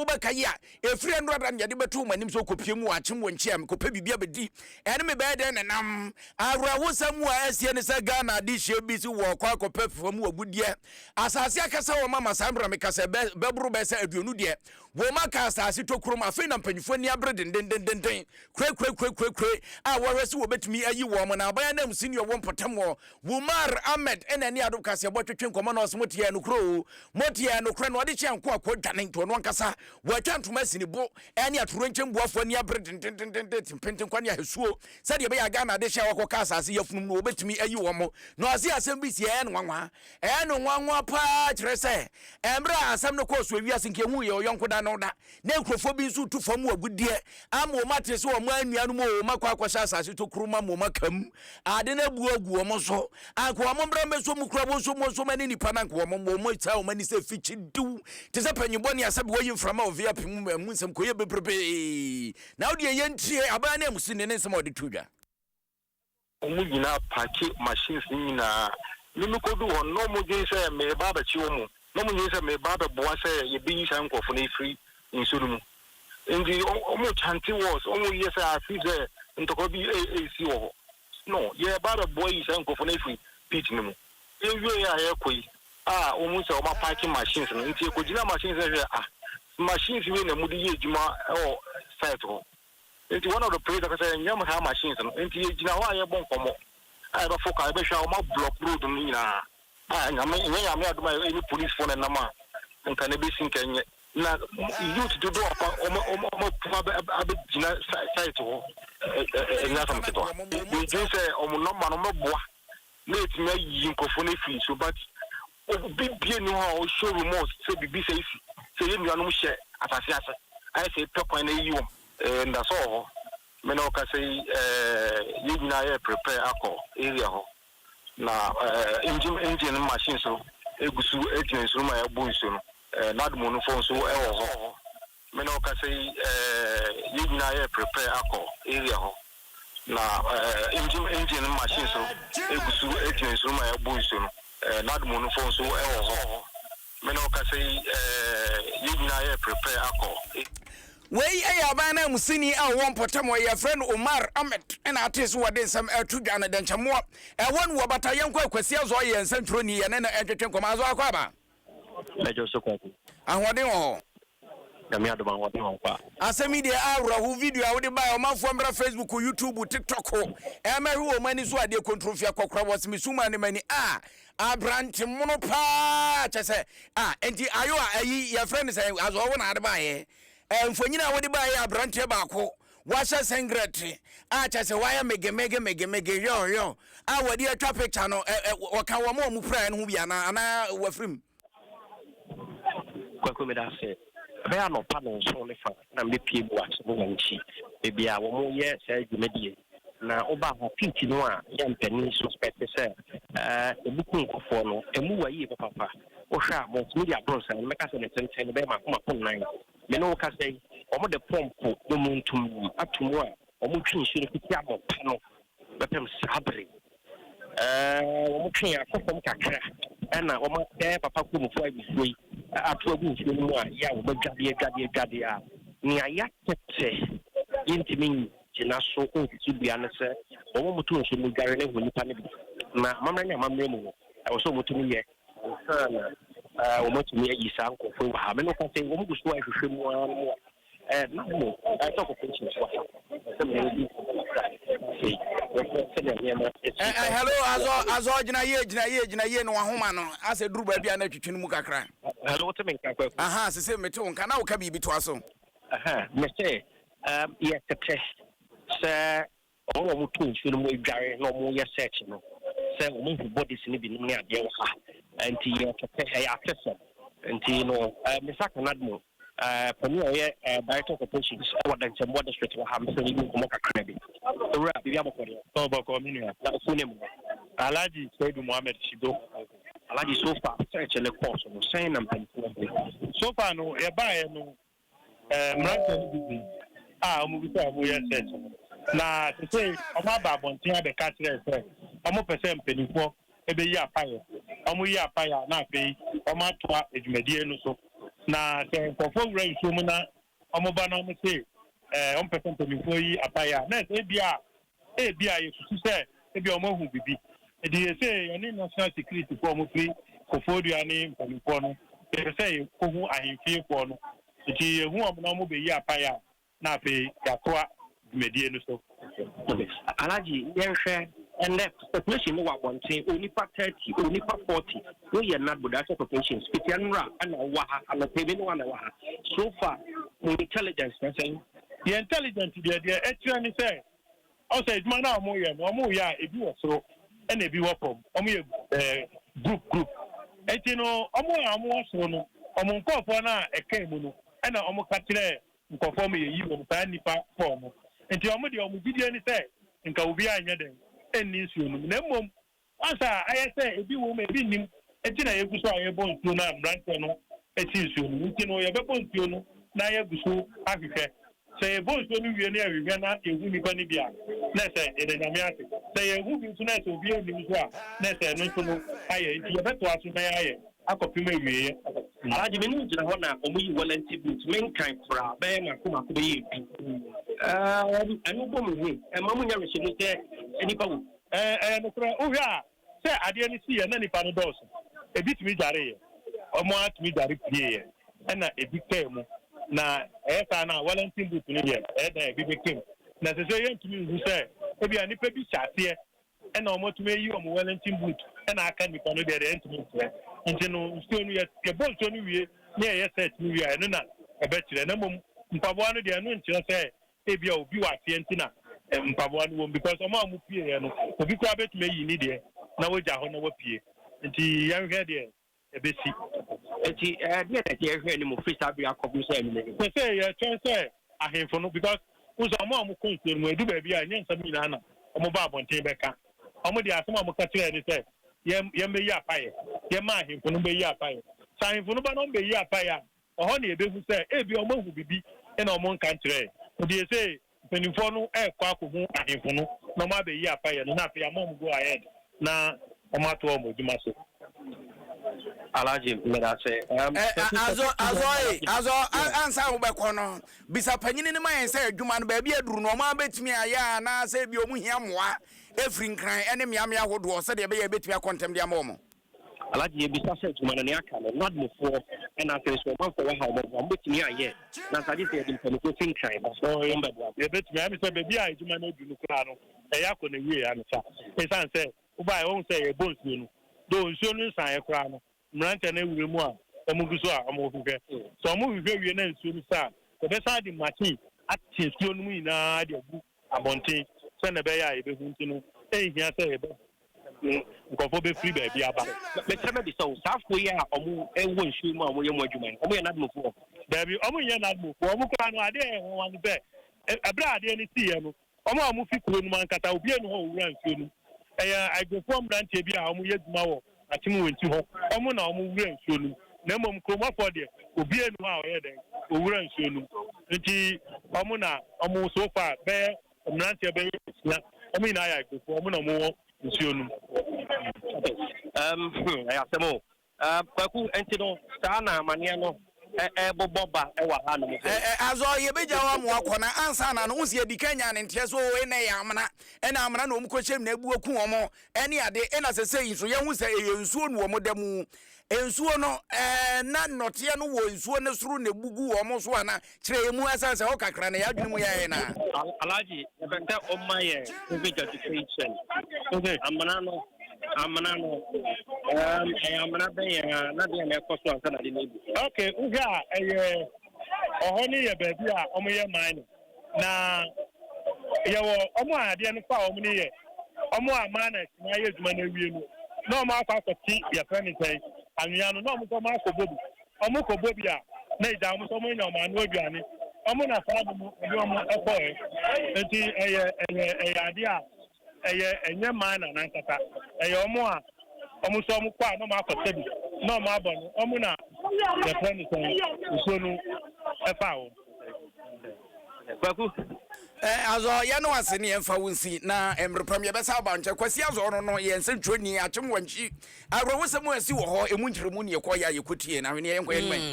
wobɛka yi a ɛfiri ɛnora da ne yɛde bɛto wɔn anim sɛ wokɔpie mu wɔ akyem wɔ nkyia mekɔpɛ biribi abɛdi ɛne me bɛyɛ dɛn nenam. Awerɛhosɛm a ɛsie ne sɛ Ghana adehyeɛ bi si wɔkɔ akɔpɛ fam agudeɛ asase akasa wɔn ama saa mmerɛ meka sɛ bɛboro bɛyɛ sɛ 20 deɛ wɔn aka asase tokurom. Afei na mpanyinfoɔ ani abere dendendendenden kurekurekure a wɔhwɛ sɛ wɔbɛtumi ayi wɔn na aban anam si ne ɔwɔ mpɔtam wɔ Umar Ahmed ɛna ne adom kaseɛ bɔ twetwe nkɔmmɔ na ɔsɛ moteɛ nokorɛ o, moteɛ nokorɛ na ɔde hyɛ nko akɔ dwane. Nti ɔno ankasa wɔatwa ntoma asi ne bo ɛne atorenkyɛm buafoɔ ani abere dendendenden mpentenkwa ne ahɛsuo sɛdeɛ ɛbɛyɛ a Ghana de hyɛ a wɔkɔka asase yafunum no wɔbɛtumi ayi wɔn. Na ɔse asɛm bi si ɛyɛ no nwanwa, ɛyɛ no nwanwa paa, kyerɛ sɛ mmerɛ a asɛm no kɔɔ so ewiase nka ehu yɛ ɔyɔnko da no da na nkurɔfoɔ bi nso tu fam agudeɛ ama wɔn ate sɛ wɔn anuanom o wɔn akɔ akɔhyɛ asase tokuro ma wɔn aka mu ade no abu agu wɔn so. Anka wɔn mmra mmɛso mu kura wɔn nso wɔn nso ne nipa no anka wɔn saa wɔn ani sɛ fikyi diw te sɛ panyinbɔ ne asɛbi wɔyi mframa wɔ VIP mu mu nsɛm kɔyɛ bebrebe. Na wodeɛ yɛntie aban no amusi ne ne nsɛm a ɔde to dwa. Wɔn nyinaa paake machines no nyinaa. Me mekoduu hɔ no, na wɔdwen sɛ mereba abɛkye wɔn. Na wɔdwen sɛ mereba abɛboa sɛ yɛbɛyi saa nkurɔfo no afiri nsuo no mu. Nti wɔn chante words, wɔyɛ sɛ as if sɛ ntɔkwa bi resi wɔ hɔ. No, yɛreba abɛboa ayi saa nkurɔfo no afiri pit no mu. Yɛwieeɛ a yɛrekɔ yi, a wɔhu sɛ wɔapaake machines no. Nti yɛkɔgyinaa machines no hwɛɛ, ah, machines wei na mode yɛ adwuma wɔ site hɔ. Nti one of the players aka sɛ nyɛ saa machines no. Nti yɛgyina hɔ a yɛbɔ nkɔmmɔ a yɛbɛfo car, yɛbɛhwɛ a wɔn ablock road no nyinaa. A Nyame, ɛnyɛ Nyame adom a ɛne policefoɔ na ɛnam a, nka na ɛbɛsi nka ɛnyɛ. Na youth dodoɔ a wɔn wɔn wɔn apu abɛ abɛgyina site hɔ ɛnyɛ asɛm ketewa. Medwen sɛ wɔn nɔmba no wɔbɛboa na yɛatumi ayi nkurɔfoɔ no afiri so, but obi bie ni hɔ a ɔshow remorse sɛ biribi sɛ esi sɛ yɛn nuanom hyɛ asase ase ayɛ sɛ yɛpɛ kwan na yɛyi wɔn. Ndaso wɔ hɔ, me ne wo kasa yi yɛn nyinaa yɛ prepare akɔ area hɔ na engine engine machines no egu so gyina nsuo no mu a yɛbɔ nsuo no. NADMO no fo nso wɔ hɔ. Me ne wo kasa yi yɛn nyinaa yɛ prepare akɔ area hɔ na engine engine machines no egu so gyina nsuo no mu a yɛbɔ nsuo no. NADMO no fo nso wɔ hɔ. Me ne wo kasa yi yɛn nyinaa yɛ prepare akɔ. Wei yɛ aban nanmusini a ɔwɔ mpɔtam hɔ, yɛfrɛ no Omar Ahmed na atee so wɔde nsɛm ɛto dwa no. Dɛnkyɛmmoɔ ɛhɔ no wɔbata. Yɛnkɔ Akwasi Azor yɛ nsɛntwerɛni, yɛne no ɛntwetwe nkɔmmɔ. Azor, akɔ aba? Mɛgye so, Kwaku. Ahoɔden wɔ hɔ? Nyame adom, ahoɔden wɔ hɔ paa. Asɛm yi deɛ awerɛho. Video a wode baeɛ, ɔmanfoɔ mmra Facebook, YouTube, TikTok ɛmɛhwe wɔn ani so adeɛ. Kontromfi akɔkora wɔ seme suma ne mani a aberante mono paa kyɛ sɛ a nti ayo a ayi yɛfrɛ no sɛ Azor, wo na ade baeɛ. Mfonyin a wode baeɛ, aberanteɛ baako wahyɛ singlet a kyɛ sɛ wayɛ megemege megemege yɔ yɔ a wɔde atwa picture no, wɔka wɔn a wɔn piraeɛ no ho bi anaa wafirim? Kwaku, meda ase. Ɛbɛyɛ anɔpa 7:30 na mebɛpie mu wakye mu wankyi baabi a wɔyɛ saa dwumadie yi. Na woba ha pit no a yɛ mpanin suspect sɛ ɛbu ku nkɔfoɔ no, ɛmu wa yie papapa. Wohwɛ a multimedia abrɔsan no, mɛka sɛ ne tenten no bɛyɛ mako mako nnan. Me ne wo kasa yi, wɔde pɔmpo momontom ato mu a wɔtwe nsuo no fiti anɔpa no bɛpem saa bere. Wɔtwe akɔ fam kakra ɛna wɔn bɛyɛ papa kuromfoɔ ayifoɔ yi ato agu nsuo no mu a yɛ a wɔbɛdwadeɛ dwadeɛ dwadeɛ a nea yɛatete yɛntumi gyina so nsisi dua no sɛ wɔn mu to nsuo mu dware ne ho nipa no bi. Na amammerɛ ne amammerɛ mu no, ɛwɔ sɛ wɔtumi yɛ ansa na wɔatumi ayi saa nkurɔfoɔ wɔ ha. Me no ka sɛ wɔn gu so a ɛhwehwɛ mu ara no mu a na mo ɛsɛ ɔkɔkɔ nkyɛn wɔ ha sɛ mo di kakra afei wɔhwɛ sɛdeɛ nneɛma esi. Hello, Azɔ, Azɔ, gyina yie, gyina yie, gyina yie na wahoma no asɛ duru baabi a na atwitwi no mu kakra. Hello, wote me nka, Kwaku? Aha, sese mete wo nka na woka biribi toa so. Me sɛ yɛtete sɛ wɔn a wɔto nsuo no mu adware na wɔyɛ search no sɛ wɔn hu bodies no binom ne adeɛ wɔ ha, nti yɛtete ɛyɛ atesɛm. Nti no mesa kanadmo panin a ɔyɛ director of operations ɛwɔ Dɛnkyɛmboa district wɔ ha, mesɛ ne bi nkɔmmɔ kakra bi. Owura, biribi abɔkɔ deɛ? Oh, bɔkɔ, me nua. Na ofu ne mu? Alhaji Seidu Mohammed Shido. Alhaji, so far search ne kɔɔ so no, sɛn na mpanimfoɔ ho? So far no, yɛbaeɛ no, mmeranteɛ no bi a wɔn bi sɛ wɔn yɛ search no, na sese wɔn aba abɔnten abɛka kyerɛ sɛ wɔn pɛ sɛ mpanimfoɔ ɛbɛyi apayɛ. Wɔn yi apayɛ a, na afei wɔn atoa dwumadie no so. Na sɛ nkurɔfoɔ wura nsuo mu na wɔba na wɔse ɛɛ wɔmpɛ sɛ mpanimfoɔ yi apaeɛ a, na ɛsɛ ebia ebia yɛsusu sɛ ebia wɔahu biribi. Enti seesei yɛne National Security foɔ a wɔfiri Kofoɔdua ne mpanimfoɔ no, yɛpɛ sɛ yɛkɔhu ahemfiefoɔ no. Enti yɛhu wɔn na wɔbɛyi apaeɛ a, na afei yɛatoa dwumadie no so. Alhaji, yɛnhwɛ ɛnnɛ population no wɔ abɔnten, onipa 30, onipa 40, woyɛ NADMO Director of Operations, fitia nnora ɛna wowɔ ha, anɔpa yi me ne wo na ɛwɔ ha, so far mo intelligence kyerɛ sɛn? Yɛn intelligence deɛ, deɛ ɛkyerɛ ne sɛ, ɔhu sɛ adwuma no a wɔyɛ no, wɔyɛ a ebi wɔ soro ɛna ebi wɔ fam, wɔyɛ ɛɛ group group, nti no wɔn a wɔwɔ soro no, wɔn nkorɔfoɔ no a ɛkaa mu no ɛna wɔka kyerɛɛ nkurɔfoɔ ma yɛyi wɔn, saa nnipa four no. Nti wɔn deɛ wɔn gyidie ne sɛ nka obiara nyɛ dɛn nni nsuo no mu. Na mmom once a ayɛ sɛ ebi wɔ mu ebi nnim nti na yɛgu so a yɛbɔ nsuo no a mmeranteɛ no si nsuo no mu. Nti no yɛbɛbɔ nsuo no na yɛagu so ahwehwɛ. Sɛ yɛbɔ nsuo no wie na yɛhwehwɛ na yɛhu nnipa no bi a, na ɛsɛ yɛda Nyame ase. Sɛ yɛnhu bi nso na ɛsɛ obiara nnim nso a, na ɛsɛ ɛno nso no ayɛ. Nti yɛbɛtoa so na yɛayɛ. akɔpem awieɛ. Alhaji me ne wo gyina hɔ na ɔmo yi warranty boot me nkan koraa bɛyɛ mako mako bɛyɛ du ɛɛm ɛno bɔ mo hu ɛma mo nya awerɛhyɛmu sɛ nnipa wɔ mu. Ɛɛ ɛyɛ nokorɛ wohwɛ a sɛ adeɛ no siiɛ na nnipa no dɔɔso ebi tumi dwareeɛ ɔmo ara tumi dware pieeɛ ɛna ebi kaa mu na ɛyɛ saa no a warranty boot no deɛ ɛyɛ dan a ebi bɛka mu na sɛsɛ yɛntumi nhu sɛ ebia nnipa bi hyɛ aseɛ ɛna wɔn atumi ayi wɔn wellington boot ɛna aka nipa no deɛ deɛ ɛntumi nkyerɛ nti no nsuo no yɛ yɛbɔ nsuo no wie ne yɛyɛ search no wie a ɛno na ɛbɛkyerɛ na mmom mpaboa no deɛ ɛno nkyerɛ sɛ ebi a obi wɔ aseɛ nti na mpaboa no wɔm because wɔn a wɔn pie yɛ no obi koraa bɛtumi ayi ne deɛ na wagya hɔ na wapue nti yɛnhwɛ deɛ ɛbɛsi. Enti ɛdeɛn na ɛsɛ yɛhwɛ anim firi saa bere akɔpem sɛ anwummerɛ yi? Sɛ sɛ yɛtwɛn sɛ ahemfo no, because wohu sɛ wɔn a wɔkɔ nsuo no mu, ɛdu baabi a ɛnyɛ nsɛm nyinaa na wɔba abɔnten bɛka. Wɔn deɛ asɛm a wɔka kyerɛɛ ne sɛ yɛn yɛmmɛyi apaeɛ, yɛmma ahemfo no mmɛyi apaeɛ. Sɛ ahemfo no ba na wɔbɛyi apaeɛ a, ɛhɔ na yɛbɛhu sɛ ebia wɔahu biribi na wɔnka nkyerɛɛ. Nti seesei Mpanimfoɔ no rekɔ akɔhu ahemfo no na wɔabɛyi apaeɛ no na afei ama wɔn go ahead na wɔatoa wɔn adwuma so. Alhaji medase. Um, Eh, azɔ azɔ ee azɔ ansa wobɛkɔ no bisa panyini no ma yɛn sɛ adwuma no baabi aduru no wɔn abɛtumi ayɛ anaasɛ ebi wɔn hia mmoa efiri Nkran ne mmeammea ahodoɔ sɛdeɛ ɛbɛyɛ ɛbɛtumi akɔ ntɛm de ama wɔn. Alhaji yɛbisa sɛ adwuma no nea aka no NADMO foɔ ɛna afei nso ɔmanfoɔ wɔ ha wɔn boa mobɛtumi ayɛ na nsa gye sɛ yɛde mpaninfoɔ fi Nkran ba wɔn bɛboa. Yɛbɛtumi ayɛ sɛ baabi a adwuma no adu no koraa no ɛyɛ akɔ n'awieɛ ansa ɛsiane sɛ wobaeɛ woahu sɛ yɛbɔ nsuo no though nsuo no nsaeɛ koraa no mmeranteɛ no awura mu a wɔgu so a wɔhwehwɛ sɛ wɔhwehwɛ wie na nsuo no sa a yɛbɛsan de machine ate nsuo no mu nyinaa de agu abɔnten sɛnea ɛbɛyɛ a yɛbɛhu nti no ɛnhia sɛ yɛbɛ nkurɔfoɔ bɛfiri baabi aba. Mɛkyerɛ mɛbisa wo, saa afoɔ yi a wɔn wɔ nsuo mu a wɔyɛ mu adwuma yi, wɔn yɛ NADMOfoɔ? Daabi, wɔn nyɛ NADMOfoɔ. Wɔn koraa no, adeɛ a ɛyɛ nwanwa ne sɛ, ɛberɛ a adeɛ no siiɛ no, wɔn a wɔfi kuro no mu ankasa, obiara nni hɔ a ɔwura nsuo no mu. Ɛyɛ Aigbefoɔ mmeranteɛ bi a wɔyɛ adwuma wɔ Akyem Wenchi hɔ, wɔn na wɔwura nsuo no mu. Na mmom kuromɔfoɔ deɛ, obiara nni hɔ a ɔyɛ dɛn, ɔwura nsuo no mu. Nti wɔn na wɔn, so far, bɛyɛ Mmeranteɛ bɛyɛ nsia, wɔn nyinaa yɛ Aigbefoɔ, wɔn na wɔwɔ nsuo no mu. Okay. Hmm, ɛyɛ asɛm o. Kwaku, nti no, saa na amaneɛ no ɛbobɔ ba wɔ ha nom sɛ. Azɔ, yɛbɛgya wo ama woakɔ, na ansa na no, wo sɛ yɛdi kan nyaa ne nteɛ sɛ oo, ɛnna ɛyɛ amena, ɛnna amena na wɔn kɔhyɛm na abu aku wɔn, ɛne ade, ɛnna sɛsɛi nso yɛahu sɛ ɛyɛ nsuo na wɔn da mu. Nsuo no, ɛɛ, na nnɔteɛ no wɔ nsuo no soro na ebu gu wɔn so ana? Kyerɛ yɛn mu ɛsiane sɛ hɔ kakra no, yɛn adwene mu yɛ yɛn naa. Alhaji, yɛpɛ sɛ ɔma yɛ movie justification. Amena no, amena no, um, ɛyɛ amena bɛn a na deɛ na ɛkɔ so ansa na ade no abu? Okay, wohwɛ a ɛyɛ ɔhɔ no yɛ baabi a wɔyɛ mining. Na yɛwɔ wɔn a adeɛ no fa wɔn no yɛ wɔn a miners no ayɛ adwuma no awie no na wɔn akɔ akɔte yɛfrɛ no sɛn anwea no na wɔn nso wɔn akɔbɔ bi wɔn kɔbɔ bi a na egya wɔn nso wɔn anya wɔn ano aduane wɔn na saa de no ɛde wɔn ɛkɔɛ nti ɛyɛ ɛyɛ ɛyɛ adeɛ a Ɛyɛ ɛnyɛ mana nankasa, ɛyɛ wɔn a wɔn nso wɔn kɔ a na wɔn akɔtɛ bi na wɔn abɔ no, wɔn na yɛfrɛ no sɛn, nsuo no ɛfaa wɔn. Kwaku. Eh, Azɔ, yɛne wo ase ne yɛmfa wo nsi na mmerɛ pam yɛbɛsa aba nkyɛn. Kwasi Azɔ no no yɛ nsɛntwerɛni, akyem wankyi. Awerɛhosɛm a asi wɔ hɔ, ɛmu nkyerɛmu ne yɛkɔeɛ a yɛkɔtiee no. Ahweneɛ, yɛnkɔ yɛn anim ɛ.